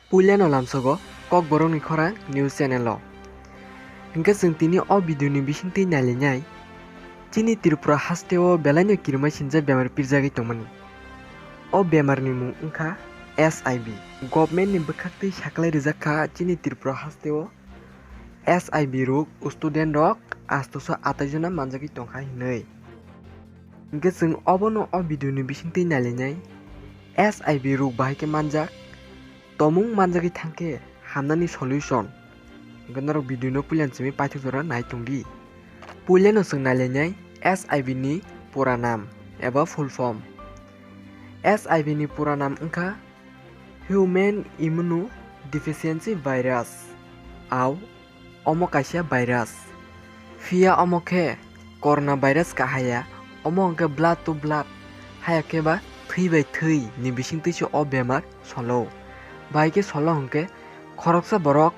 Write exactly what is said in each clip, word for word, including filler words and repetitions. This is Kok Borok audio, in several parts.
Puilano lamsogo Kokborokni Khorang news channel o. Hingke chwng tini o video ni bisingtwi nailainai. Chini Tripura hasteo belaino kirima sinjak bemar pirjagwi tongmani. O bemar ni mung wngkha S I V. Government ni bwkhaktwi saklai rijak kha chini Tripura hasteo S I V rok student rok astoso atai jona manjagwi tongkha hinwi. Hingke chwng obono o video ni bisingtwi nailainai. S I V rok bahai khe manjak, tomung manjagwi thangkhe hamnani solution. Hingke norok video no puilan simi paithak jora nai tongdi. Puilano chwng nailainai S I V ni pura nam eba full form. S I V ni pura nam wngkha Human Immunodeficiency Virus, au omo kaisa virus. Phiya omo khe corona virus kahaya, omo hwnkhe blood to blood, haya khe ba thwi bai thwi ni bisingtwi se o bemar solo. Bahai khe solo hwnkhe khoroksa borok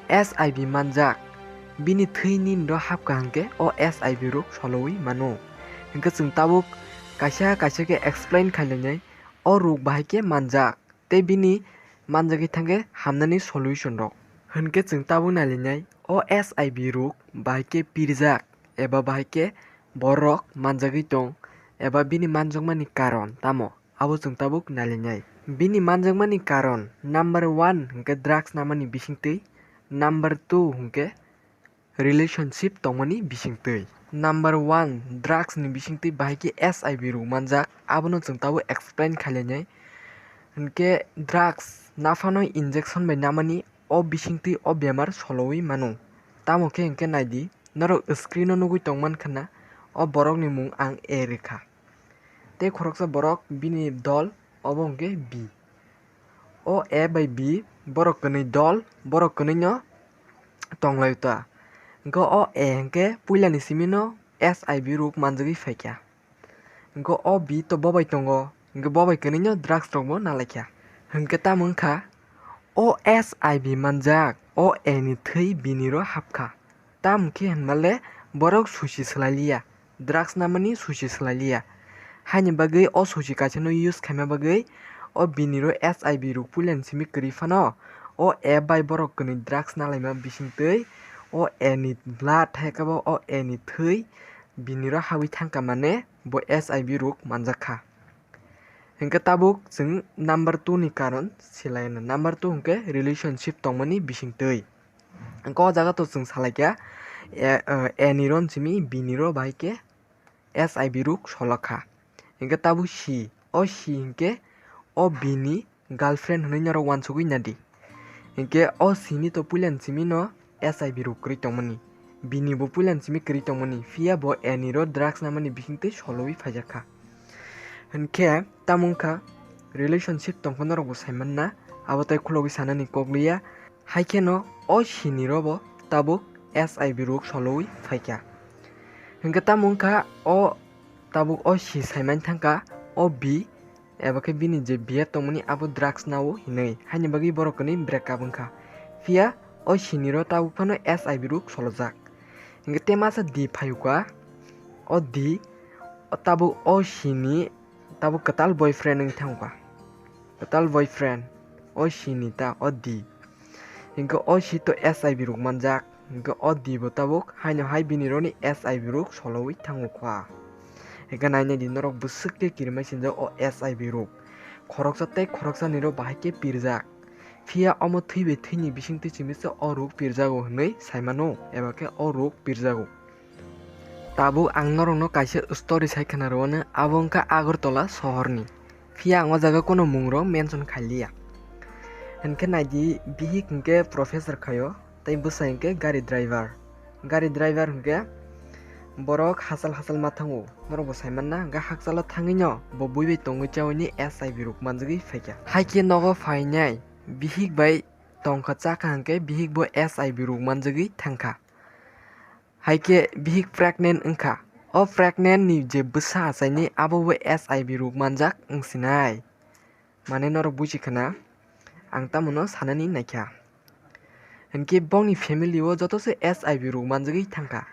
S I V manjak, bini thwi ni ro hapkha hwnkhe o S I V rok solowi mano. Hwnkhe chwng tabuk kaisa kaisa khe explain khailainai o rok bahai khe manjak. Tei bini manjagwi thangkhe hamnani solution rok. Hwnkhe chwng tabuk nailainai o S I V rok bahai khe pirjak eba bahai khe borok manjagwi tong eba bini manjakmani karon tamo abo chwng tabuk nailainai. Bini manjakmani karon number one hwnkhe drugs namani bisingtwi, number two hwnkhe relationship tongmani bisingtwi. Number one, drugs ni bisingtwi bahai khe S I V rok manjak, abono chwng tabuk explain khailainai. Hinkhe drugs naphano injection bai namani o bisingtwi o bemar solowi mano. Tamo khe hinkhe naidi, norok screen o nugwi tongmankha na, o borokni mung ang A rwkha. Tei khoroksa borok bini dol obo hwnkhe B. O A bai B borok kwnwi dol, borok kwnwi no tonglai ta. Hwnkhe o A hwnkhe puilani simi no S I V rok manjagwi phaikha. Hwnkhe o B to bobai tongo, hwnkhe bobai kwnwi no drugs rok bo nalaikha. Hwnkhe tamo wngkha o S I V manjak o A ni thwi B ni ro hapkha. Tamo khe hinmale borok susi swlai liya, drugs namani susi swlai liya. Haini bagwi o susi kaisa no use khaima bagwi o bini ro S I V rok puilani simi kwrwi phano o A bai borok kwnwi drugs nalaima bisingtwi o A ni blood hai khe bo o A ni thwi bini ro hawi thangkha mane bo S I V rok manjak kha. Hinkhe tabuk chwng number two ni karon silai anw. Number two hinkhe relationship tongmani bisingtwi. Hwnkhe o jaga to chwng salaikha, A, A ni ro simi B ni ro bahai khe S I V rok solok kha. Hinkhe tabuk C, o C hinkhe o B ni girlfriend hwnwi norok uansugwi nadi. Hinkhe o C ni to puilani simi no S I V rok kwrwi tongmani, B ni bo puilani simi kwrwi tongmani, phiya bo A ni ro drugs namani bisingtwi solowi phaijak kha. Hinkhe tamo wngkha relationship tongkha norok bo saimanna, abo tei khulogwi sanani kok liya. Hai kheno o C ni ro bo tabuk S I V rok solowi phaikha. Hinkhe tamo wngkha o tabuk o C saimani thangkha o B, eba khe bini je biya tongmani abo drugs nao hinwi, haini bagwi borok kwnwi break up wngkha. Phiya o C ni ro tabuk phano S I V rok solojak. Hinkhe tei masa D phaiukha, o D, o tabuk o C ni tabuk kwtal boyfriend wng thangkha. Kwtal boyfriend, o C ni ta, o D. Hinkhe o C to S I V rok manjak, hinkhe o D bo tabuk haino hai bini roni S I V rok solowi thango kha. Hinkhe nainai di norok bwswk khe kirimai sinjak o S I V rok. Khoroksa tei khoroksa ni ro bahai khe pirjak. Phiya omo thwi bai thwini bisingtwi simi se o rok pirjago hinwi saimano, eba khe o rok pirjago. Tabuk ang norokno kaisa story sai khna rwano, abo wngkha Agartala sohorni. Phiya ang o jaga kono mungrok mention khailiya. Hinkhe naidi, bihik hinkhe professor khaio, tei bwsai hinkhe gari driver. Gari driver hinkhe borok hachal hachal ma thango, norok bo sai manna, hinkhe hakchalo thangwino bo bui bai tongwi chaui ni S I V rok manjagwi phaikha. Haikhe nogo phainai bihik bai tongkha chakha hinkhe bihik bo S I V rok manjagwi thangkha. Haikhe bihik pregnant wngkha. O pregnant ni je bwsa achaini abo bo S I V rok manjak wngsinai. Mane norok buji khna, ang tamono sanani naikha. Hinkhe bongni family o joto se S I V rok manjagwi thangkha.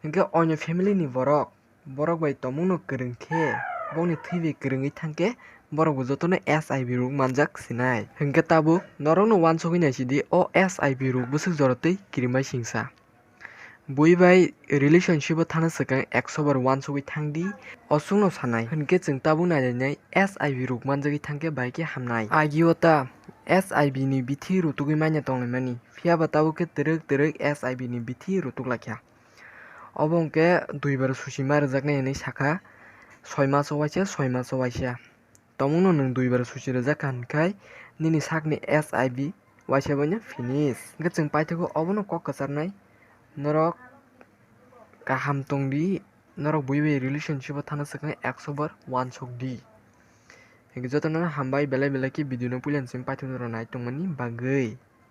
Hinkhe oino family ni borok, borok bai tongmungno kwrwng khe, bongni thwi bai kwrwngwi thangkhe, Borok bo jotono S I V rok manjak sinai. Hinkhe tabuk norokno uansugwi naisidi o S I V rok bwswk jora tei kirimai singsa. Bui bai relationship o thana swkang ekso bar uansugwi thangdi, o chwngno sanai. Hinkhe chwng tabuk nailainai S I V rok manjagwi thangkhe bai khe hamnai. Agio ta S I V ni bithi rutugwi manya tonglaimani, phiyaba tabuk khe twrwk twrwk S I V ni bithi rutuk laikha. Obo hwnkhe duibar susi ma rwjaknai hinwi sakha, soi maso waisa, soi maso waisa. Tongmungno nwng duibar susi rwjak kha hinkhai nini sakni S I V waisa baino finish. Hwnkhe chwng paithago obono kok kwcharnai, norok kaham tongdi, norok bui bai relationship o thana swkang ekso bar uansukdi. Hwnkhe jotono hambai belai belai khe video no puila ni simi paithak rw nai tongmani bagwi.